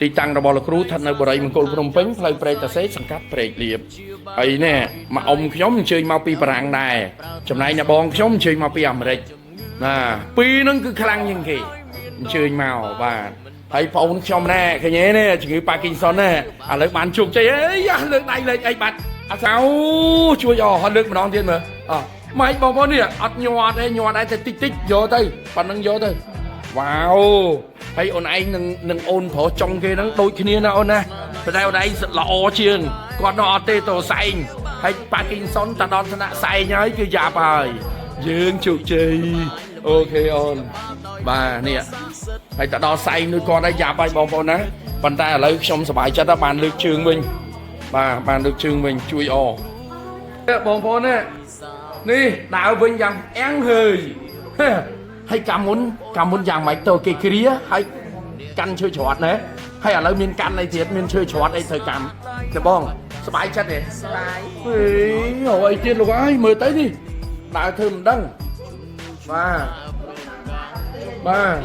ទីតាំងរបស់លោកគ្រូស្ថិតនៅបរិយាមង្គលភ្នំពេញផ្លូវព្រែកតាសេសង្កាត់ព្រែកលៀបហើយនេះមកអ៊ំខ្ញុំអញ្ជើញមកពីបារាំងដែរចំណែកអ្នកបងខ្ញុំអញ្ជើញមកពីអាមេរិកណាពីរហ្នឹងគឺខ្លាំងជាងគេអញ្ជើញមកបាទហើយប្អូនខ្ញុំណែឃើញទេនេះជំងឺប៉ាគីនសុនណែឥឡូវបានជោគជ័យអេយ៉ាលើកដៃលេខអីបាត់អត់សៅជួយអស់លើកម្ដងទៀតមើលអម៉េចបងប្អូននេះអត់ញ័រទេញ័រដែរតែតិចតិចយកទៅប៉ណ្ណឹងយកទៅ វ៉ាវហើយអូនឯងនឹងអូនប្រុសចុងគេហ្នឹងដូចគ្នាណាអូនណាប៉ុន្តែអូនឯងល្អជាងគាត់នោះអត់ទេតសែងហើយប៉ាគីនសុនតដល់ថ្នាក់សែងហើយគឺយ៉ាប់ហើយយើងជោគជ័យ OK អូនបាទនេះហើយតដល់សែងដូចគាត់ហើយយ៉ាប់ហើយបងប្អូនណាប៉ុន្តែឥឡូវខ្ញុំសប្បាយចិត្តបានលើកជើងវិញបាទបានលើកជើងវិញជួយអបងប្អូនណានេះដើរវិញយ៉ាងអៀងហើយ ហើយកាលមុនយ៉ាងម៉េចទៅគេគ្រាហើយកាន់ឈើច្រត់ណាហើយឥឡូវមានកាន់អីទៀតមានឈើច្រត់អីត្រូវកម្មទេបងសบายចិត្តទេ សបាយ ហេរកអីទៀតលោកអើយមើលទៅនេះដើរធ្វើមិនដឹងបាទបាទ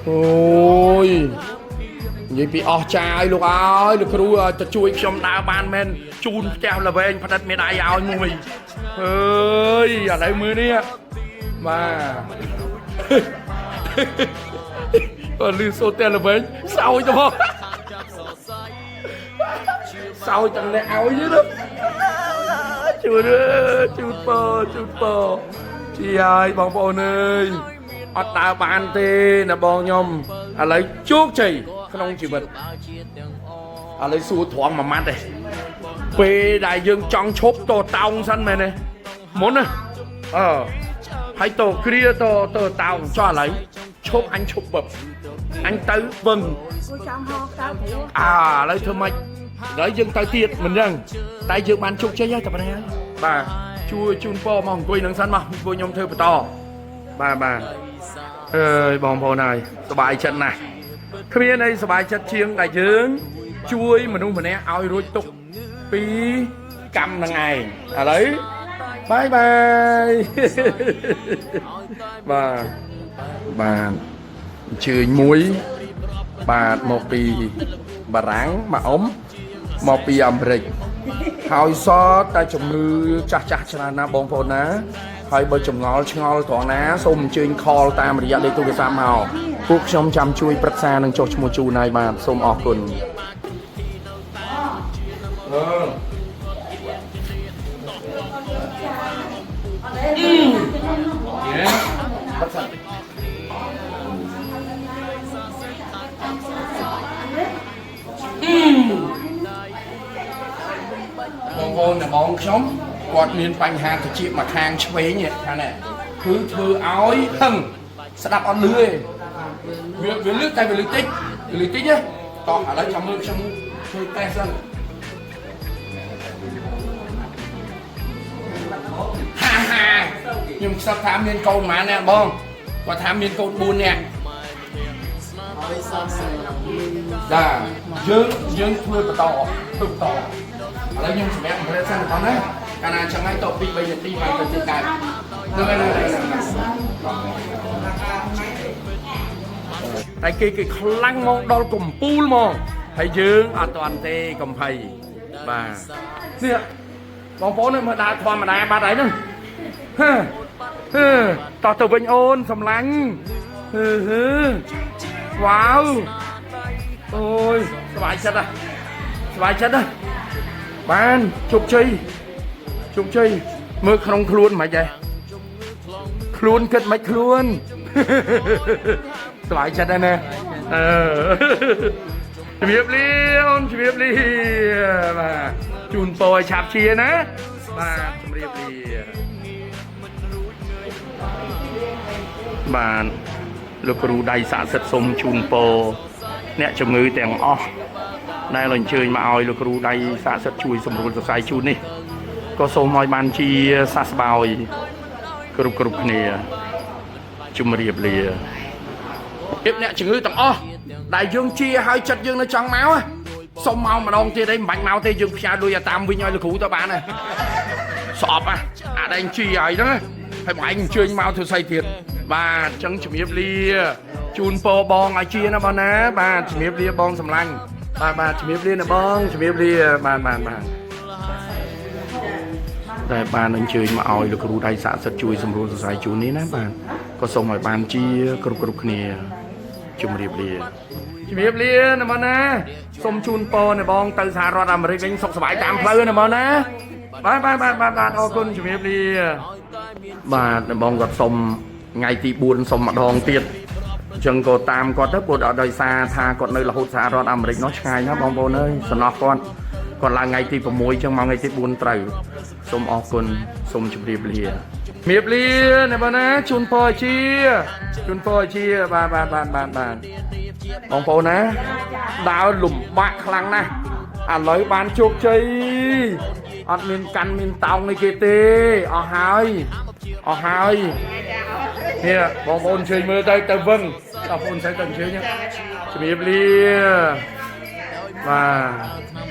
អូយនិយាយពីអស់ចាយលោកអើយលោកគ្រូឲ្យទៅជួយខ្ញុំដើរបានមែនជូនផ្ទះល្វែងផ្ដិតមេដៃឲ្យមួយអើយឥឡូវមើលនេះបាទ បើលឺសូត្រផ្ទះល្វែងសោយទៅមកសោយទាំងអ្នកឲ្យទេណាជួយជូតពរជូតពរជាហើយបងប្អូនអើយអត់ដើរបានទេណាបងខ្ញុំឥឡូវជោគជ័យក្នុងជីវិតឥឡូវសួរត្រង់មួយម៉ាត់ទេពេលដែលយើងចង់ឈប់តតោងសិនមែនទេមុនណាអឺហើយតគ្រាតតតោងចោះឥឡូវឈប់អញឈប់បឹបអញទៅវឹង គូចង់ហោកៅព្រោះ អាឥឡូវធ្វើម៉េចឥឡូវយើងទៅទៀតមិនចឹងតែយើងបានជោគជ័យហើយតែប៉ុណ្ណេះហើយបាទជួយជូនពរមកអង្គុយនឹងសិនមកពួកខ្ញុំធ្វើបន្តបាទបាទអើយបងប្អូនហើយសប្បាយចិត្តណាស់គ្មានអីសប្បាយចិត្តជាងដែលយើង ជួយមនុស្សម្នាក់ឲ្យរួចទុកពីកម្មនឹងឯងឥឡូវ bye bye បាទបាទអញ្ជើញមួយ បាទមកពីបារាំងមកអ៊ំមកពីអាមេរិកហើយសតតែជំងឺចាស់ចាស់ច្រើនណាស់បងប្អូនណាហើយបើចម្ងល់ឆ្ងល់ត្រង់ណាសូមអញ្ជើញ call តាមរយៈលេខទូរស័ព្ទមកពួកខ្ញុំចាំជួយប្រឹក្សានិងចុះឈ្មោះជូនហើយបាទសូមអរគុណអឺបាត់សិន បងប្អូនអ្នកបងខ្ញុំគាត់មានបញ្ហាត្រចៀកមកខាងឆ្វេងនេះខាងនេះគឺធ្វើឲ្យហឹងស្ដាប់អត់លឺទេវាលឺតែវាលឺតិចវាលឺតិចណាតោះឥឡូវចាំមើលខ្ញុំធ្វើតេស្តសិនហាហាខ្ញុំខ្សឹបថាមានកូនប៉ុន្មានអ្នកបងគាត់ថាមានកូន4នាក់ចាយើងយើងធ្វើបន្តធ្វើបន្ត ឥឡូវខ្ញុំសម្រាប់ប្រេសិនបងណាកាលណាចឹងហើយត2 3នាទីបានទៅទីកើតហ្នឹងហើយហ្នឹងតែគេគេខ្លាំងមកដល់កំពូលមកហើយយើងអត់តាន់ទេកំភៃបាទនេះបងប្អូនមើលដើរធម្មតាបាត់ហើយហ្នឹងហឺហឺតោះទៅវិញអូនសំឡាញ់ហឺហឺវ៉ាវអូយសប្បាយចិត្តហ៎សប្បាយចិត្តហ៎ បានជោគជ័យជោគជ័យមើលក្នុងខ្លួនមិនដែរខ្លួនគិតមិនខ្លួន សប្បាយចិត្តដែរណាអឺជំរាបលាអូនជំរាបលាបាទជូនពរឲ្យឆាប់ជាណាបាទជំរាបលាបាទលោកគ្រូដៃស័ក្តិសិទ្ធិសូមជូនពរអ្នកជំងឺទាំងអស់ ដែលអញ្ជើញមកឲ្យលោកគ្រូដៃស័ក្តិសិទ្ធិជួយសម្រួលសរសៃជូននេះក៏សូមឲ្យបានជាសះស្បើយគ្រប់គ្រប់គ្នាជំរាបលាភាពអ្នកជំងឺទាំងអស់ដែលយើងជាឲ្យចិត្តយើងនៅចង់មកហ៎សូមមកម្ដងទៀតអីមិនបាច់មកទេយើងផ្ញើលុយឲ្យតាមវិញឲ្យលោកគ្រូទៅបានហើយស្អប់ហ៎អាដែងជាឲ្យហ្នឹងហើយបងឯងអញ្ជើញមកធ្វើស្អីទៀតបាទអញ្ចឹងជំរាបលាជួ ជូនពរបងឲ្យជាណាបងណាបាទជំរាបលាបងសម្លាញ់បាទបាទជំរាបលាណាបងជំរាបលាបាទបាទបាទតែបានអញ្ជើញមកឲ្យលោកគ្រូដៃស័ក្តិសិទ្ធិជួយសម្រួលសរសៃជូននេះណាបាទក៏សូមឲ្យបានជាគ្រប់គ្រប់គ្នាជំរាបលាជំរាបលាណាបងណាសូមជូនពរណាបងទៅសហរដ្ឋអាមេរិកវិញសុខសប្បាយតាមផ្លូវណាបងណាបាទបាទបាទបាទបាទអរគុណជំរាបលាបាទណាបងគាត់សុំថ្ងៃទី4សុំម្ដងទៀតអញ្ចឹងក៏តាមគាត់ទៅព្រោះដល់ដោយសារថាគាត់នៅរហូតសហរដ្ឋអាមេរិកនោះឆ្ងាយណាស់បងប្អូនអើយសំណោះគាត់គាត់ឡើងថ្ងៃទី6អញ្ចឹងមកថ្ងៃទី4ត្រូវសូមអរគុណសូមជម្រាបលាជំរាបលាណាបងណាជូនពរជាជូនពរជាបាទបាទបាទបាទបាទបងប្អូនណាដើរលំបាកខ្លាំងណាស់ឥឡូវបានជោគជ័យអត់មានកាន់មានតោងនេះគេទេអស់ហើយអស់ហើយ នេះបងប្អូនអញ្ជើញមើលទៅទៅវឹងបងប្អូនស្អីទៅអញ្ជើញជំរាបលាបាទ